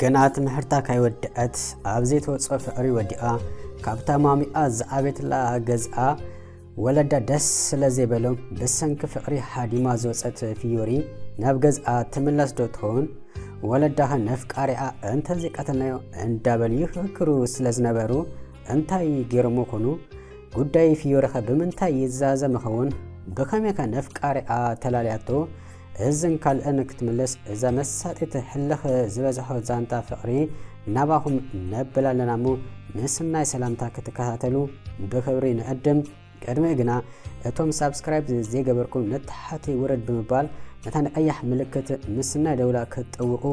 ገና ትምህርታ ካይወድአት ኣብ ዘይተወፅኦ ፍቕሪ ወዲኣ፣ ካብታ ማሚኣ ዝዓበየትላ ገዝኣ ወለዳ ደስ ስለ ዘይበሎም፣ ብሰንኪ ፍቕሪ ሃዲማ ዝወፀት ፊዮሪ ናብ ገዝኣ ትምለስ ዶ ትኸውን? ወለዳኸ ነፍቃሪኣ እንተዘይቀተልናዮ እንዳበሉ ይፍክሩ ስለ ዝነበሩ፣ እንታይ ገይሮሞ ኮኑ? ጉዳይ ፊዮሪኸ ብምንታይ ይዛዘም ይኸውን? ብኸመይከ ነፍቃሪኣ ተላልያቶ? እዝን ካልእን ክትምልስ እዛ መሳጢት ህልኽ ዝበዝሖ ዛንታ ፍቕሪ ናባኹም ነብል ኣለና እሞ፣ ምስናይ ሰላምታ ክትከታተሉ ብኽብሪ ንዕድም። ቅድሚ ግና፣ እቶም ሳብስክራይብ ዘይገበርኩም ንታሕቲ ውረድ ብምባል፣ ነታ ንቀያሕ ምልክት ምስናይ ደውላ ክትጥውቑ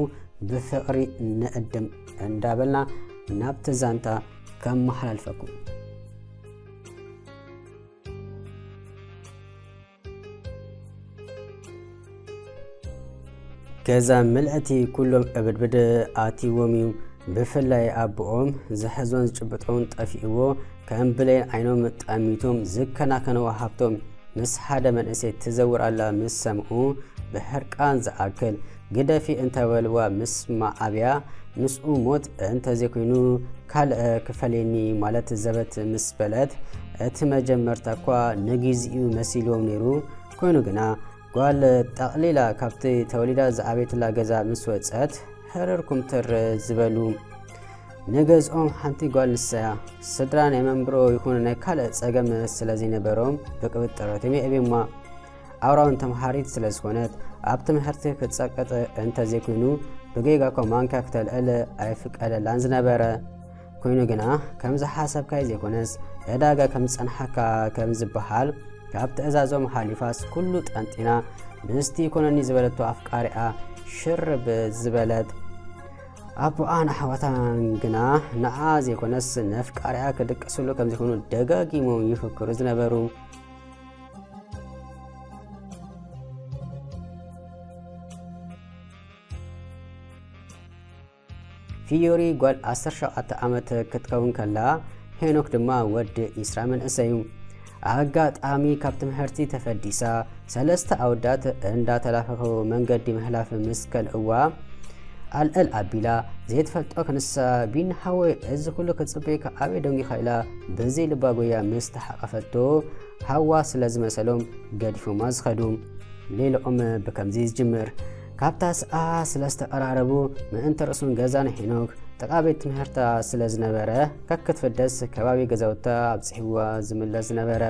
ብፍቕሪ ንዕድም እንዳበልና፣ ናብቲ ዛንታ ከመሓላልፈኩም። ገዛ ምልእቲ ኩሎም ዕብድብድ ኣትይዎም እዩ። ብፍላይ ኣቦኦም ዝሕዞን ዝጭብጦን ጠፊእዎ፣ ከም ብሌን ዓይኖም ጠሚቶም ዝከናኸንዎ ሃብቶም ምስ ሓደ መንእሰይ ትዘውር ኣላ ምስ ሰምዑ፣ ብሕርቃን ዝኣክል ግደፊ እንተበልዋ ምስ መዓብያ፣ ምስኡ ሞት እንተዘይኮይኑ ካልእ ክፈልየኒ ማለት ዘበት ምስ በለት፣ እቲ መጀመርታ እኳ ንግዚኡ መሲልዎም ነይሩ። ኮይኑ ግና፣ ጓል ጠቕሊላ ካብቲ ተወሊዳ ዝዓበየትላ ገዛ ምስ ወጸት፣ ሕርር ኩምትር ዝበሉ። ንገዝኦም ሓንቲ ጓል ንሳያ። ስድራ ናይ መንብሮ ይኹን ናይ ካልእ ጸገም ስለ ዘይነበሮም፣ ብቅብጥሮት እዮም የዕብዮማ። ኣውራውን ተምሃሪት ስለ ዝኾነት፣ ኣብ ትምህርቲ ክትጸቅጥ እንተዘይኮይኑ፣ ብጌጋ እኳ ማንካ ክተልዕል ኣይፍቀደላን ዝነበረ። ኮይኑ ግና፣ ከም ዝሓሰብካዮ ዘይኮነስ፣ ዕዳጋ ከም ዝጸንሓካ ከም ዝበሃል፣ ካብ ትእዛዞም ሓሊፋስ ኩሉ ጠንጢና፣ ምስቲ ይኮነኒ ዝበለቶ ኣፍቃሪኣ ሽርብ ዝበለት። ኣቦኣን ኣሕዋታን ግና ንዓ ዘይኮነስ ነፍቃሪኣ ክድቅስሉ ከም ዘይኮኑ ደጋጊሞም ይፍክሩ ዝነበሩ። ፊዮሪ ጓል ዓሰርተ ሸውዓተ ዓመት ክትከውን ከላ፣ ሄኖክ ድማ ወዲ ዒስራ መንእሰይ እዩ። ኣጋጣሚ ካብ ትምህርቲ ተፈዲሳ፣ ሰለስተ ኣወዳት እንዳተላፈፉ መንገዲ ምሕላፍ ምስ ከልእዋ፣ ኣልዕል ኣቢላ፣ ዘይትፈልጦ ክንሳ፣ "ቢኒ ሓወይ፣ እዚ ኩሉ ክጽበየካ ኣበይ ደንጊኻ?" ኢላ ብዘይ ልባ ጎያ ምስ ተሓቐፈቶ፣ ሃዋ ስለ ዝመሰሎም ገዲፎማ ዝኸዱ። ሌላኦም ብከምዚ ዝጅምር። ካብታ ሰኣ ስለ ዝተቐራረቡ፣ ምእንቲ ርእሱን ገዛን ሄኖክ ጥቓ ቤት ትምህርታ ስለ ዝነበረ፣ ከክትፍደስ ከባቢ ገዛውታ ኣብጺሕዋ ዝምለስ ዝነበረ።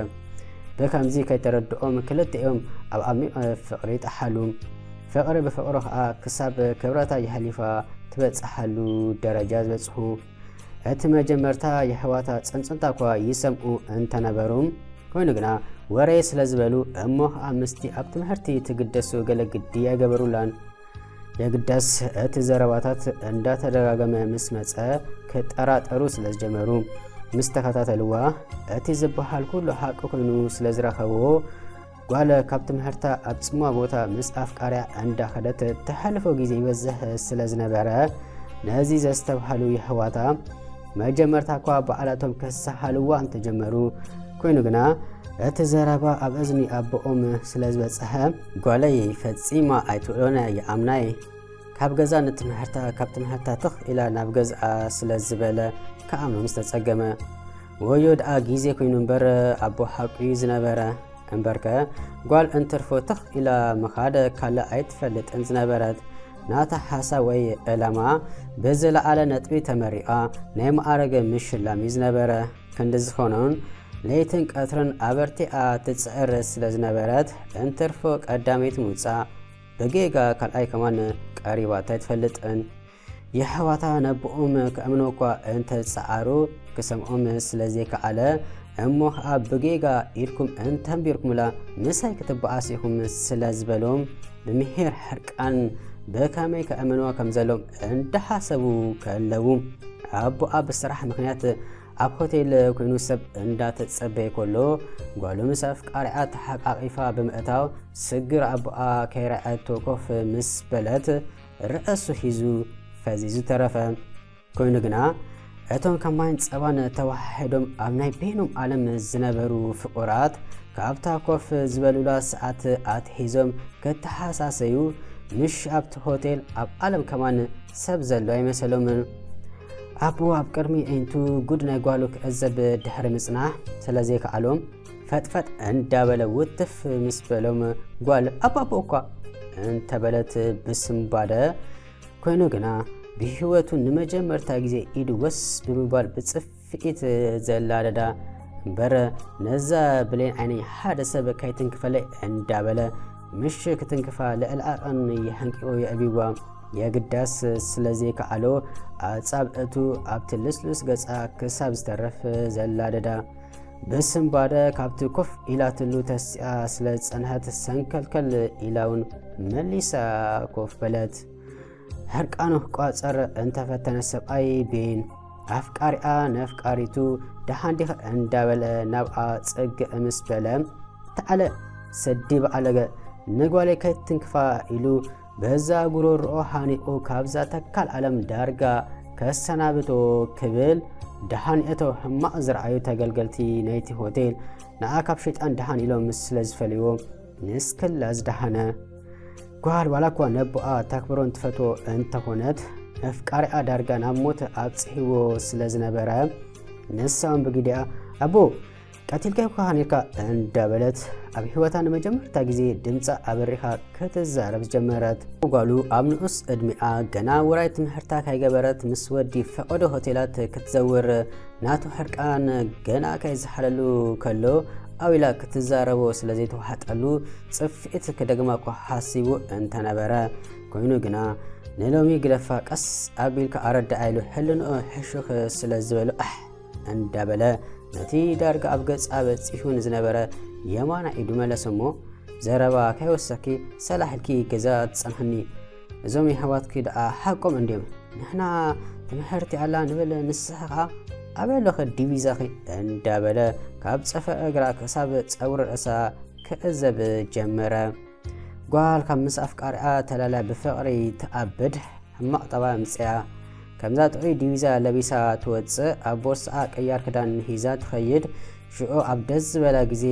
ብከምዚ ከይተረድኦም፣ ክልቲኦም ኣብ ዓሚቕ ፍቕሪ ጠሓሉ። ፍቕሪ ብፍቕሪ ኸኣ ክሳብ ክብረታ የሕሊፋ ትበጽሓሉ ደረጃ ዝበጽሑ። እቲ መጀመርታ የሕዋታ ጽንጽንታ እኳ ይሰምዑ እንተነበሩ፣ ኮይኑ ግና ወረ ስለ ዝበሉ፣ እሞ ኸኣ ምስቲ ኣብ ትምህርቲ ትግደሱ ገለ ግዲ ኣይገበሩላን። የግዳስ እቲ ዘረባታት እንዳተደጋገመ ምስ መጸ፣ ክጠራጠሩ ስለ ዝጀመሩ፣ ምስ ተኸታተልዋ፣ እቲ ዝበሃል ኩሉ ሓቂ ኮይኑ ስለ ዝረኸብዎ፣ ጓል ካብ ትምህርታ ኣብ ጽምዋ ቦታ ምስ ኣፍቃሪያ እንዳኸደት ተሕልፎ ግዜ ይበዝሕ ስለ ዝነበረ፣ ነዚ ዘስተብሃሉ የሕዋታ፣ መጀመርታ እኳ ባዕላቶም ከሰሃልዋ እንተጀመሩ፣ ኮይኑ ግና እቲ ዘረባ ኣብ እዝኒ ኣቦኦም ስለ ዝበጽሐ፣ "ጓለይ ፈጺማ ኣይትውዕሎን እያ ይኣምናይ፣ ካብ ገዛ ንትምህርታ፣ ካብ ትምህርታ ትኽ ኢላ ናብ ገዝኣ" ስለ ዝበለ ክኣምኖም ዝተጸገመ። ወዮ ደኣ ግዜ ኮይኑ እምበር ኣቦ ሓቁ እዩ ዝነበረ። እምበርከ ጓል እንትርፎ ትኽ ኢላ ምኻድ ካልእ ኣይትፈልጥን ዝነበረት። ናታ ሓሳብ ወይ ዕላማ ብዝለዓለ ነጥቢ ተመሪቓ ናይ መዓረግ ምሽላም እዩ ዝነበረ። ክንዲ ዝኾኖን ለይትን ቀትርን ኣበርቲዓ ትጽዕር ስለ ዝነበረት፣ እንትርፎ ቀዳመይቲ ምውጻእ ብጌጋ ካልኣይ ከማን ቀሪባታ ኣይትፈልጥን። የሕዋታ ነቦኦም ከእምኖ እኳ እንተጸዓሩ፣ ክሰምዖም ስለ ዘይከኣለ፣ እሞ ኸኣ ብጌጋ ኢድኩም እንተንቢርኩምላ ምሳይ ክትበኣስ ኢኹም ስለ ዝበሎም፣ ብምሒር ሕርቃን ብኸመይ ከእምንዋ ከም ዘሎም እንዳሓሰቡ ከለዉ፣ ኣቦኣ ብስራሕ ምኽንያት ኣብ ሆቴል ኮይኑ ሰብ እንዳተጸበየ ከሎ፣ ጓሉ ምስ ኣፍቃሪኣ ተሓቃቒፋ ብምእታው፣ ስግር ኣቦኣ ከይረኣየቶ ኮፍ ምስ በለት፣ ርእሱ ሒዙ ፈዚዙ ተረፈ። ኮይኑ ግና፣ እቶም ከም ማይን ጸባን ተወሃሂዶም ኣብ ናይ በይኖም ዓለም ዝነበሩ ፍቑራት፣ ካብታ ኮፍ ዝበሉላ ሰዓት ኣትሒዞም ክተሓሳሰዩ፣ ምሽ ኣብቲ ሆቴል ኣብ ዓለም ከማን ሰብ ዘሎ ኣይመሰሎምን። ኣቦ ኣብ ቅድሚ ኣዒንቱ ጉድ ናይ ጓሉ ክዕዘብ ድሕሪ ምጽናሕ ስለ ዘይከኣሎም፣ ፈጥፈጥ እንዳበለ ውትፍ ምስ በሎም፣ ጓል ኣባቦ እኳ እንተበለት ብስንባደ ኮይኑ ግና ብህይወቱ ንመጀመርታ ግዜ ኢዱ ወስ ብምባል ብጽፍኢት ዘላደዳ እምበር፣ ነዛ ብሌን ዓይነይ ሓደ ሰብ ከይትንክፈለይ እንዳበለ ምሽ ክትንክፋ ልዕሊ ዓቐን የሐንቂቑ የዕብይዋ። የግዳስ ስለ ዘይከኣሎ ኣጻብዕቱ ኣብቲ ልስሉስ ገጻ ክሳብ ዝተርፍ ዘላደዳ። ብስንባደ ካብቲ ኮፍ ኢላትሉ ተሲኣ ስለ ዝጸንሐት ሰንከልከል ኢላ እውን መሊሳ ኮፍ በለት። ሕርቃኑ ክቋጸር እንተፈተነ ሰብኣይ ቤን ኣፍቃሪኣ ነፍቃሪቱ ደሓን ዲኺ እንዳበለ ናብኣ ጽግዕ ምስ በለ፣ ተዓለ ሰዲ በዓለገ ንጓለይ ከይትንክፋ ኢሉ በዛ ጉሮሮኦ ሃኒቑ ካብዛ ተካል ዓለም ዳርጋ ከሰናብቶ ክብል ደሓን እቶ ሕማቕ ዝረኣዩ ተገልገልቲ ናይቲ ሆቴል ንዓ ካብ ሸይጣን ደሓን ኢሎም ስለ ዝፈልይዎ ንስክላ ዝደሓነ። ጓል ዋላ እኳ ነቦኣ ተክብሮን ትፈትዎ እንተኾነት፣ መፍቃሪኣ ዳርጋ ናብ ሞት ኣብጽሕዎ ስለ ዝነበረ፣ ንሳውን ብግዲኣ "ኣቦ፣ ቀቲልካዮ እኳ ሃኒርካ" እንዳበለት ኣብ ህይወታ ንመጀመርታ ግዜ ድምጻ ኣብሪኻ ክትዛረብ ጀመረት። ጓሉ ኣብ ንኡስ ዕድሚኣ ገና ውራይ ትምህርታ ከይገበረት ምስ ወዲ ፈቐዶ ሆቴላት ክትዘውር ናቱ ሕርቃን ገና ከይዝሓለሉ ከሎ ኣው ኢላ ክትዛረቦ ስለ ዘይተዋሕጠሉ ጽፍዒት ክደግማ እኳ ሓሲቡ እንተነበረ፣ ኮይኑ ግና ንሎሚ ግደፋ ቀስ ኣቢልካ ኣረድኣ ኢሉ ሕልንኡ ሕሹኽ ስለ ዝበሎ ኣሕ እንዳበለ ነቲ ዳርጋ ኣብ ገጻ በጺሑ ንዝነበረ የማና ኢዱ መለሰ እሞ፣ ዘረባ ከይወሰኪ ሰላሕ ኢልኪ ገዛ ትጸንሕኒ። እዞም የሕዋትኪ ደኣ ሓቆም እንድዮም። ንሕና ትምሕርቲ ኣላ ንብል፣ ንስኺ ኸኣ ኣበይ ኣለኺ ዲቪዛኺ እንዳበለ ካብ ጸፍዒ እግራ ክሳብ ጸጉሪ ርእሳ ክዕዘብ ጀመረ። ጓል ካብ ምስ ኣፍቃሪኣ ተላልያ ብፍቕሪ ትኣብድ ሕማቕ ጠባይ ኣምጺኣ። ከምዛ ጥዑይ ዲቪዛ ለቢሳ ትወጽእ፣ ኣብ ቦርስኣ ቅያር ክዳን ሒዛ ትኸይድ። ሽዑ ኣብ ደስ ዝበላ ግዜ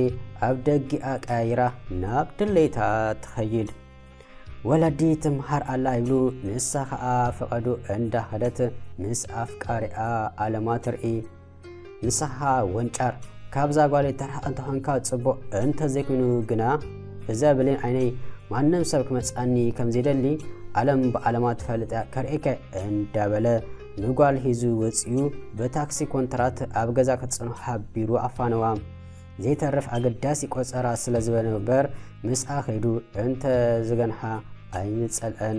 ኣብ ደጊኣ ቀያይራ ናብ ድሌታ ትኸይድ። ወለዲ ትምሃር ኣላ ይብሉ፣ ንሳ ኸኣ ፈቐዱ እንዳኸደት ምስ ኣፍቃሪኣ ኣለማ ትርኢ። ንስኻ ወንጫር፣ ካብዛ ጓለይ ተርሓቕ እንተኾንካ ጽቡቕ፣ እንተዘይኮይኑ ግና እዛ ብሌን ዓይነይ ማንም ሰብ ክመጽኣኒ ከም ዘይደሊ ዓለም ብዓለማ ትፈልጥ እያ፣ ከርእየካ እንዳበለ ንጓል ሒዙ ወጺኡ ብታክሲ ኮንትራት ኣብ ገዛ ክትጽንሖ ሓቢሩ ኣፋነዋ። ዘይተርፍ ኣገዳሲ ቆጸራ ስለ ዝበነ እምበር ምስኣ ከይዱ እንተዝገንሓ ኣይምጸልአን።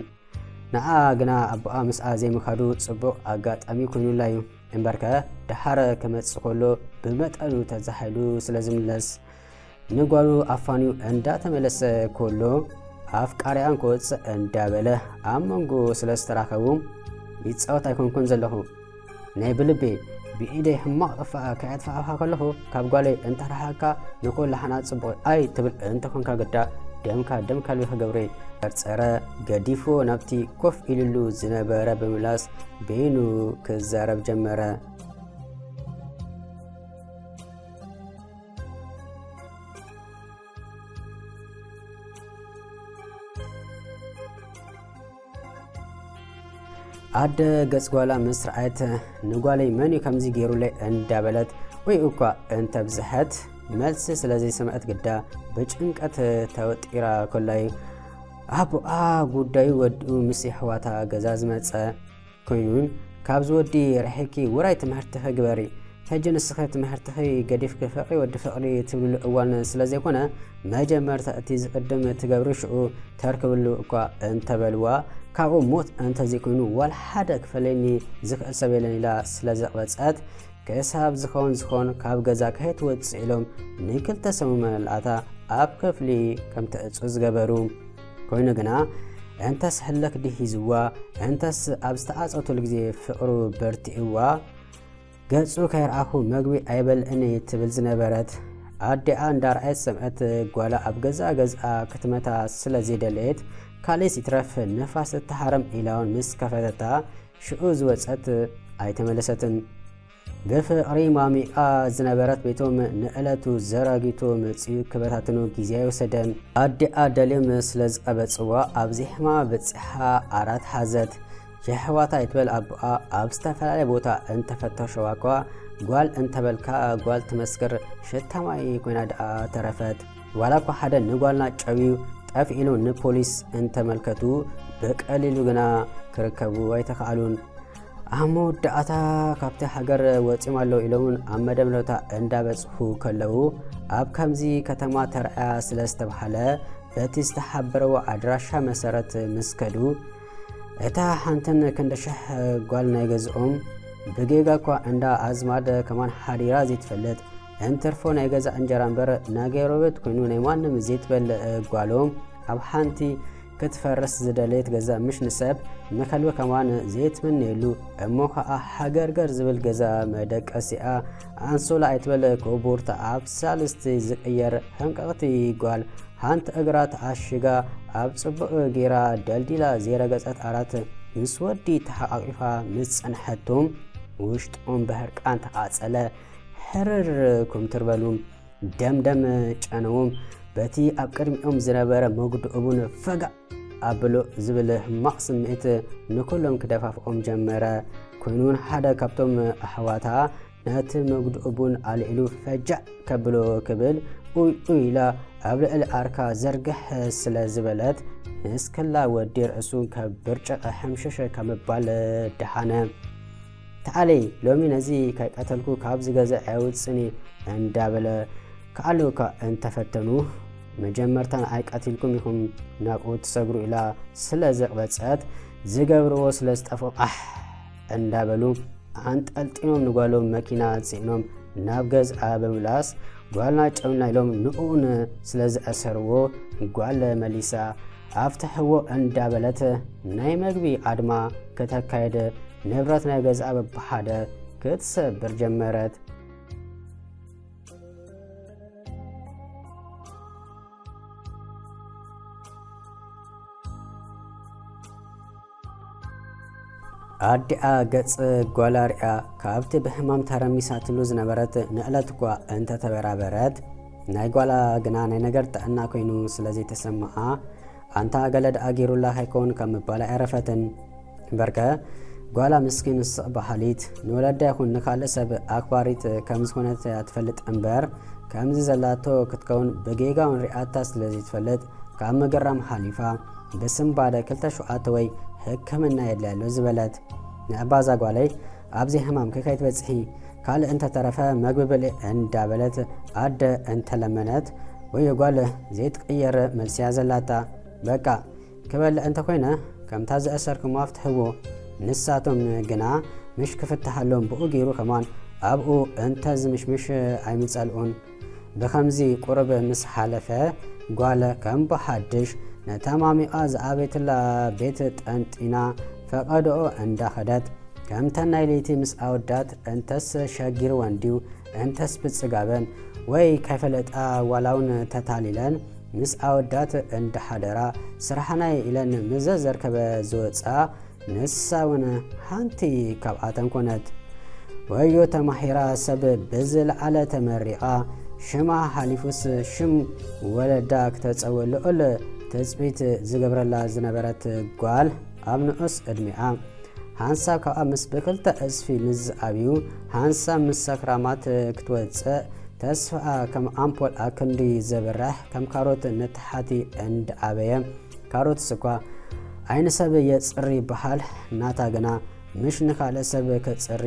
ንዓ ግና ኣቦኣ ምስኣ ዘይምኻዱ ጽቡቕ ኣጋጣሚ ኮይኑላ እዩ። እምበርከ ደሓር ክመጽእ ከሎ ብመጠኑ ተዛሒሉ ስለ ዝምለስ፣ ንጓሉ ኣፋንዩ እንዳተመለሰ ከሎ ኣፍቃሪኣን ክወጽእ እንዳበለ ኣብ መንጎ ስለ ዝተራኸቡ፣ ይጻወት ኣይኮንኩን ዘለኹ። ናይ ብልቤ ብኢደይ ሕማቕ ጥፋኣ ከየጥፋእኻ ከለኹ ካብ ጓለይ እንተረሓቕካ ንኹላህና ጽቡቕ ኣይ ትብል እንተኾንካ ግዳ ደምካ ደም ከልቢ ክገብሮ እየ። ጸርጸረ ገዲፉ ናብቲ ኮፍ ኢልሉ ዝነበረ ብምምላስ በይኑ ክዛረብ ጀመረ። ኣደ ገጽ ጓላ ምስ ረኣየት፣ "ንጓለይ መን እዩ ከምዚ ገይሩለይ?" እንዳበለት ወይ እኳ እንተብዝሐት፣ መልሲ ስለ ዘይሰምዐት ግዳ ብጭንቀት ተወጢራ ከላ እዩ ኣቦኣ ጉዳዩ ወዲኡ ምስ የሕዋታ ገዛ ዝመጸ። ኮይኑን፣ "ካብዚ ወዲ ርሒቂ ውራይ ትምህርትኺ ግበሪ። ሕጂ ንስኺ ትምህርትኺ ገዲፍኪ ፍቕሪ ወዲ ፍቕሪ ትብልሉ እዋን ስለ ዘይኮነ፣ መጀመርታ እቲ ዝቕድም ትገብሪ ሽዑ ተርክብሉ" እኳ እንተበልዋ፣ ካብኡ ሞት እንተዘይኮይኑ ዋላ ሓደ ክፈለየኒ ዝኽእል ሰብ የለን ኢላ ስለ ዘቕበጸት፣ ክሳብ ዝኾን ዝኾን ካብ ገዛ ከይትወጽእ ኢሎም ንክልተ ሰሙን መላእታ ኣብ ክፍሊ ከም ትዕጹ ዝገበሩ። ኮይኑ ግና፣ እንተስ ሕልክ ድዩ ሒዝዋ፣ እንተስ ኣብ ዝተዓጸወትሉ ግዜ ፍቕሩ በርቲዕዋ፣ ገጹ ከይረኣኹ መግቢ ኣይበልዕን እየ ትብል ዝነበረት ኣዲኣ እንዳርኣየት ዝሰምዐት ጓላ ኣብ ገዛእ ገዝኣ ክትመታ ስለ ዘይደለየት፣ ካልእስ ይትረፍ ንፋስ እትሃረም ኢላ እውን ምስ ከፈተታ፣ ሽዑ ዝወጸት ኣይተመለሰትን። ብፍቕሪ ማሚቓ ዝነበረት ቤቶም ንዕለቱ ዘራጊቶ መጺኡ ክበታትኖ ግዜ ኣይወሰደን። ኣዲኣ ደልዮም ስለ ዝቐበጽዋ ኣብዚ ሕማ በጺሓ ዓራት ሓዘት። የሕዋታ ይትበል ኣቦኣ ኣብ ዝተፈላለየ ቦታ እንተፈተሸዋ እኳ ጓል እንተበልካ ጓል ትመስክር ሽታ ማይ ኮይና ደኣ ተረፈት። ዋላ እኳ ሓደ ንጓልና ጨውዩ ጠፍ ኢሉ ንፖሊስ እንተመልከቱ ብቀሊሉ ግና ክርከቡ ኣይተኻእሉን። ኣብ መወዳእታ ካብቲ ሃገር ወጺኦም ኣለዉ ኢሎምን ኣብ መደምደምታ እንዳበጽሑ ከለዉ ኣብ ከምዚ ከተማ ተርኣያ ስለ ዝተብሃለ በቲ ዝተሓበረዎ ኣድራሻ መሰረት ምስ ከዱ እታ ሓንትን ክንዲ ሽሕ ጓል ናይ ገዝኦም ብጌጋ እኳ እንዳ ኣዝማድ ከማን ሓዲራ ዘይትፈልጥ እንትርፎ ናይ ገዛ እንጀራ እምበር ናይ ጎረቤት ኮይኑ ናይ ማንም ዘይትበልዕ ጓሎም ኣብ ሓንቲ ክትፈርስ ዝደለየት ገዛ ምሽ ንሰብ ንኸልቢ ከማን ዘይትምነየሉ እሞ ኸዓ ሃገርገር ዝብል ገዛ መደቀሲኣ ኣንሶላ ኣይትበል ክቡርታ ኣብ ሳልስቲ ዝቅየር ሕንቅቕቲ ጓል ሓንቲ እግራ ተኣሽጋ ኣብ ጽቡቕ ጌራ ደልዲላ ዘይረገጸት ዓራት ምስ ወዲ ተሓቃቂፋ ምስ ጸንሐቶም ውሽጦም ብህርቃን ተቓጸለ። ሕርር ኩምትር በሉ። ደምደም ጨነዎም። በቲ ኣብ ቅድሚኦም ዝነበረ መጉድኡ ቡን ፈጋእ ኣብሎ ዝብል ሕማቕ ስምዒት ንኩሎም ክደፋፍኦም ጀመረ። ኮይኑ እውን ሓደ ካብቶም ኣሕዋታ ነቲ መጉድኡ ቡን ኣልዒሉ ፈጃእ ከብሎ ክብል ኡይ ኡይ ኢላ ኣብ ልዕሊ ዓርካ ዘርግሕ ስለ ዝበለት ንስክላ ወዲ ርእሱ ከብርጭቕ ሕምሽሽ ከምባል ደሓነ። ተዓለይ ሎሚ ነዚ ከይቀተልኩ ካብዚ ገዛ ኣየውፅእን እየ እንዳበለ ክኣልውካ እንተፈተኑ መጀመርታ ንዓይ ቀቲልኩም ኢኹም ናብኡ ትሰግሩ ኢላ ስለ ዘቕበፀት ዝገብርዎ ስለ ዝጠፍኦም ኣሕ እንዳበሉ ኣንጠልጢኖም ንጓሎም መኪና ፅዒኖም ናብ ገዝኣ ብምምላስ ጓልና ጨውና ኢሎም ንኡን ስለ ዝኣሰርዎ ጓል መሊሳ ኣፍትሕዎ እንዳበለት ናይ መግቢ ኣድማ ከተካየደ ንብረት ናይ ገዝኣ በብሓደ ክትሰብር ጀመረት። ኣዲኣ ገጽ ጓላ ሪኣ ካብቲ ብሕማም ተረሚሳትሉ ዝነበረት ንዕለት እኳ እንተተበራበረት ናይ ጓላ ግና ናይ ነገር ጥዕና ኮይኑ ስለ ዘይተሰምዓ ኣንታ ገለ ደኣ ገይሩላ ከይከውን ካብ ምባል ኣየረፈትን። እምበርከ ጓላ ምስኪን ስቕ በሃሊት ንወለዳ ይኹን ንኻልእ ሰብ ኣኽባሪት ከም ዝኾነት እያ ትፈልጥ እምበር ከምዚ ዘላቶ ክትከውን ብጌጋ እውን ሪኣታ ስለ ዘይትፈልጥ ካብ ምግራም ሓሊፋ ብስንባደ ክልተ ሸውዓተ ወይ ሕክምና የድልያ ኣሎ ዝበለት ንዕባዛ ጓለይ ኣብዚ ሕማምኪ ከይትበጽሒ ካልእ እንተተረፈ መግቢ ብልዒ እንዳበለት ኣደ እንተለመነት ወይ ጓል ዘይትቅየር መልሲ እያ ዘላታ በቃ ክበልዕ እንተኾይነ ከምታ ዝእሰርክሞ ኣፍትሕዎ። ንሳቶም ግና ምሽ ክፍትሓሎም ብኡ ገይሩ ከማን ኣብኡ እንተዝምሽምሽ ኣይምጸልኡን። ብኸምዚ ቁሩብ ምስ ሓለፈ ጓል ከም ብሓድሽ ነታ ማሚቓ ዝኣበየትላ ቤት ጠንጢና ፈቐድኦ እንዳኸደት ከምተን ናይ ለይቲ ምስ ኣወዳት እንተስ ሸጊርወን ድዩ እንተስ ብጽጋበን ወይ ከይፈለጣ ዋላውን ተታሊለን ምስ ኣወዳት እንዳሓደራ ስራሕናይ ኢለን ምዘ ዘርከበ ዝወጻ ንሳ እውን ሓንቲ ካብኣተን ኮነት። ወዮ ተማሂራ ሰብ ብዝለዓለ ተመሪቓ ሽማ ሓሊፉስ ሽም ወለዳ ክተጸውዕ ልዑል ትጽቢት ዝገብረላ ዝነበረት ጓል ኣብ ንዑስ ዕድሚኣ ሓንሳብ ካብኣ ምስ ብክልተ ዕጽፊ ምስ ዝዓብዩ ሓንሳብ ምስ ሰክራማት ክትወጽእ ተስፋኣ ከም ኣምፖል ኣክንዲ ዘብርሕ ከም ካሮት ንታሕቲ እንዳዓበየ ካሮትስ እኳ ዓይኒ ሰብ የጽሪ ይበሃል ናታ ግና ምሽ ንኻልእ ሰብ ከጽሪ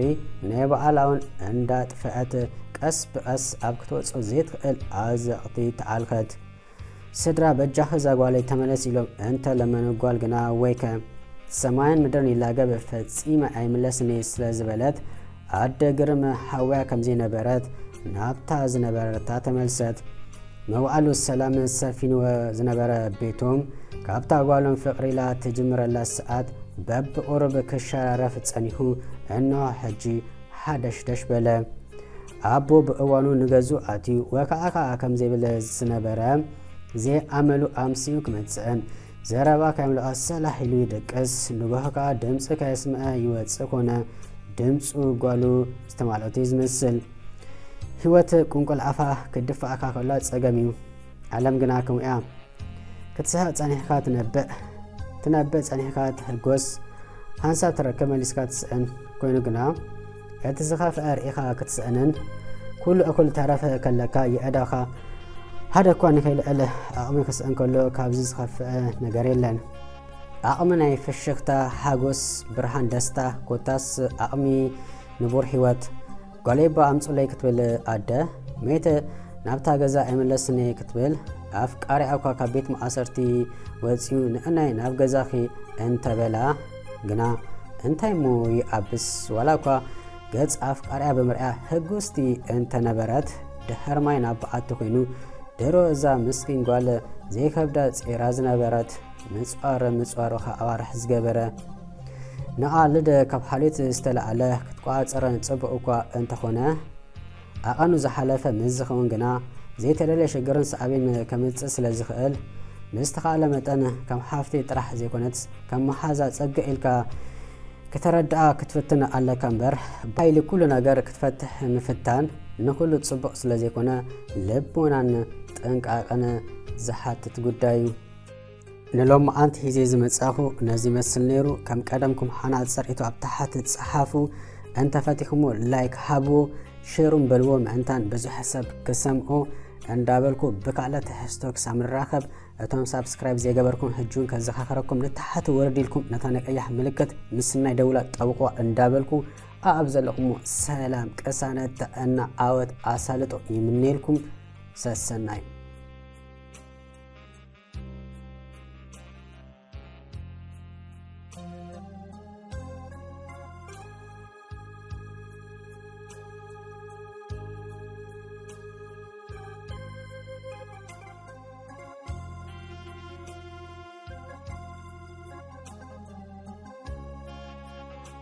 ናይ በዓላ እውን እንዳጥፍአት ቀስ ብቐስ ኣብ ክትወጾ ዘይትኽእል ኣዘቕቲ ተዓልኸት። ስድራ በጃኺ እዛ ጓለይ ተመለስ ኢሎም እንተ ለመኑ ጓል ግና ወይከ ሰማይን ምድርን ይላገብ ፈጺመ ኣይምለስን እየ ስለ ዝበለት ኣደ ግርም ሓውያ ከም ዘይነበረት ናብታ ዝነበረታ ተመልሰት። መውዓሉ ሰላም ሰፊንዎ ዝነበረ ቤቶም ካብታ ጓሎም ፍቕሪ ኢላ ትጅምረላ ሰዓት በብቑሩብ ክሸራረፍ ጸኒሑ እንሆ ሕጂ ሓደሽደሽ በለ። ኣቦ ብእዋኑ ንገዝኡ ኣትዩ ወካዕካዕ ከም ዘይብል ዝነበረ ዘይኣመሉ ኣምሲኡ ክመጽእን ዘረባ ከየምልኦ ሰላሕ ኢሉ ይድቅስ። ንጎሆ ከኣ ድምጺ ከየስምዐ ይወጽእ ኮነ። ድምፁ ጓሉ ዝተማልኦት እዩ ዝመስል። ህይወት ቁንቁል ኣፋ ክትድፍኣካ ከላ ፀገም እዩ። ዓለም ግና ከምኡ እያ። ክትስሕቕ ጸኒሕካ ትነብዕ፣ ትነብዕ ጸኒሕካ ትሕጎስ፣ ሓንሳብ ትረክብ መሊስካ ትስእን። ኮይኑ ግና እቲ ዝኸፍአ ርኢኻ ክትስእንን ኩሉ እኹል ተረፈ ከለካ የእዳኻ ሓደ እኳ ንኸይልዕል ዓቕሚ ክስእን ከሎ ካብዚ ዝኸፍአ ነገር የለን። ዓቕሚ ናይ ፍሽኽታ፣ ሓጎስ፣ ብርሃን፣ ደስታ፣ ኮታስ ዓቕሚ ንቡር ህይወት። ጓለይባ ኣምጹለይ ክትብል ኣደ፣ መይተ ናብታ ገዛ ኣይምለስን እየ ክትብል ኣፍቃሪኣ እኳ ካብ ቤት ማእሰርቲ ወጺኡ ንእናይ ናብ ገዛኺ እንተበላ ግና እንታይ እሞ ይኣብስ። ዋላ እኳ ገጽ ኣፍቃሪኣ ብምርኣያ ህጉስቲ እንተነበረት፣ ድሕር ማይ ናብ በዓቲ ኮይኑ ድሮ እዛ ምስኪን ጓል ዘይከብዳ ጼራ ዝነበረት ምጽዋር ምጽዋር ከኣ ኣዋርሕ ዝገበረ ንኣ ልደ ካብ ሓልዮት ዝተለዓለ ክትቆጻጸረ ጽቡቕ እኳ እንተኾነ፣ ኣቐኑ ዝሓለፈ ምስ ዝኸውን ግና ዘይተደልየ ሽግርን ሳዕቤን ከምጽእ ስለ ዝኽእል፣ ብዝተኻእለ መጠን ከም ሓፍቲ ጥራሕ ዘይኮነትስ ከም መሓዛ ጸገ ኢልካ ከተረድኣ ክትፍትን ኣለካ እምበር፣ ብሓይሊ ኩሉ ነገር ክትፈትሕ ምፍታን ንኹሉ ጽቡቕ ስለ ዘይኮነ፣ ልቦናን ጥንቃቐን ዝሓትት ጉዳይ እዩ። ንሎማዓንቲ ሒዘ ዝመጻኹ ነዚ ይመስል ነይሩ። ከም ቀደምኩም ሓናጽ ጸርኢቱ ኣብ ታሕቲ ጸሓፉ፣ እንተፈቲኹሞ ላይክ ሃብዎ፣ ሼሩን በልዎ፣ ምእንታን ብዙሕ ሰብ ክሰምዖ እንዳበልኩ ብካልእ ትሕዝቶ ክሳብ ንራኸብ፣ እቶም ሳብስክራይብ ዘይገበርኩም ሕጂ እውን ከዘኻኽረኩም፣ ንታሕቲ ወረድ ኢልኩም ነታ ናይ ቀያሕ ምልክት ምስናይ ደውላ ጠብቑዋ እንዳበልኩ፣ ኣኣብ ዘለኹሞ ሰላም፣ ቅሳነት፣ ጥዕና፣ ዓወት፣ ኣሳልጦ ይምነየልኩም። ሰሰናዩ።